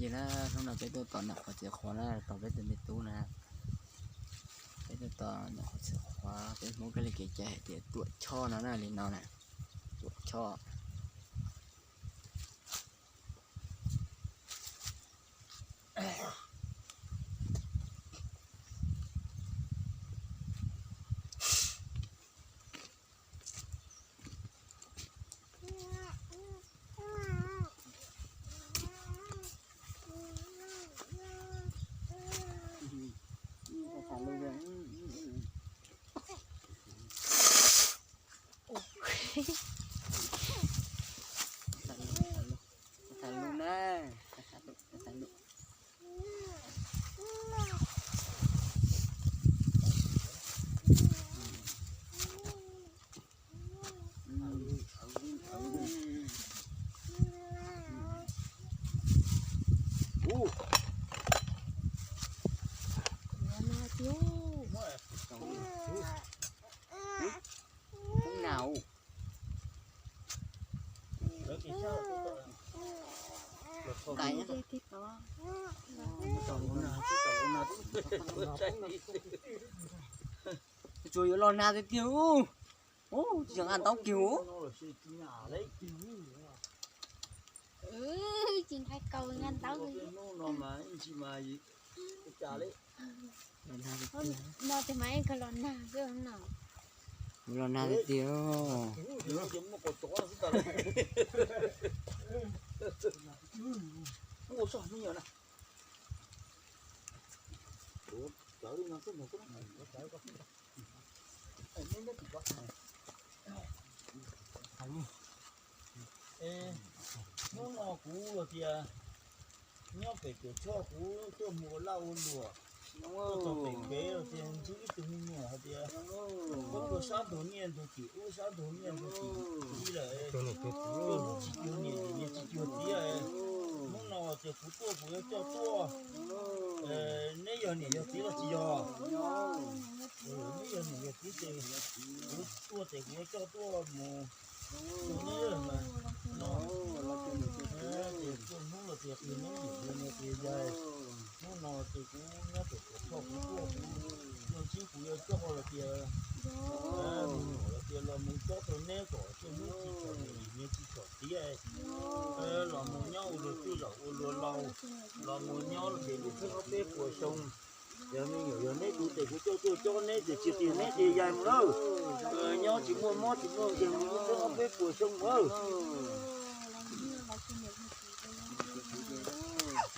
Ces na, hnub no peb tuaj tos niam qhuav txiv qhuav na, tos peb tus me tub na. Peb tuaj tos niam qhuav txiv qhuav, peb Hmoob koj li kev cai hais tias tuam choj no na, li no na. Tuam choj. Tham lus na, tham lus, tham lus. Tsuas yuav los nag tiag tiag. Ub, tsis nqa ntaub kiag. Tsis nqa ntaub kiag. No tes mas kawg los nag xwb no. Los nag tiag tiag. Hnub no kuv tias nyob pem Tuam Tshoj kuv tuaj mus ua laj ua luam, tuaj txog pem kev los tias ntsib ib tug me nyuam hais tias, ub, sab ntug niaj ntug tim, ub, sab ntug niaj ntug tim, ib lawm, cuag hnub tsis cuag niam, niam tsis cuag txiv. Hnub no tias kuv tuaj kuv yuav coj tuaj, neb yog niam yog txiv los tsis yog? Neb yog niam yog txiv ces kuv tuaj ces kuv yuav coj tuaj mus. Tus neb no, ces cuag hnub los tias qhia neb niam qhia yaig. Hnub no ces kuv nyob pem Tuam Tshoj kuv tuaj kuv tuaj ntsib kuv yuav coj los tias, los tias los mus cob rau neb kom cuag hnub tsis txhaum niam tsis txhaum txiv, los mus nyob ua luag txij los ua luag laus, los mus nyob los ces lub thawj ob peb puas xyoo. Yog me nyuam yog neb tus tes kuv coj tuaj cob neb ces tsis qhia neb qhia yaig mus lawm. Nyob tsis muaj mob tsis muaj nkeeg mus lub thawj ob peb puas xyoo mus lawm.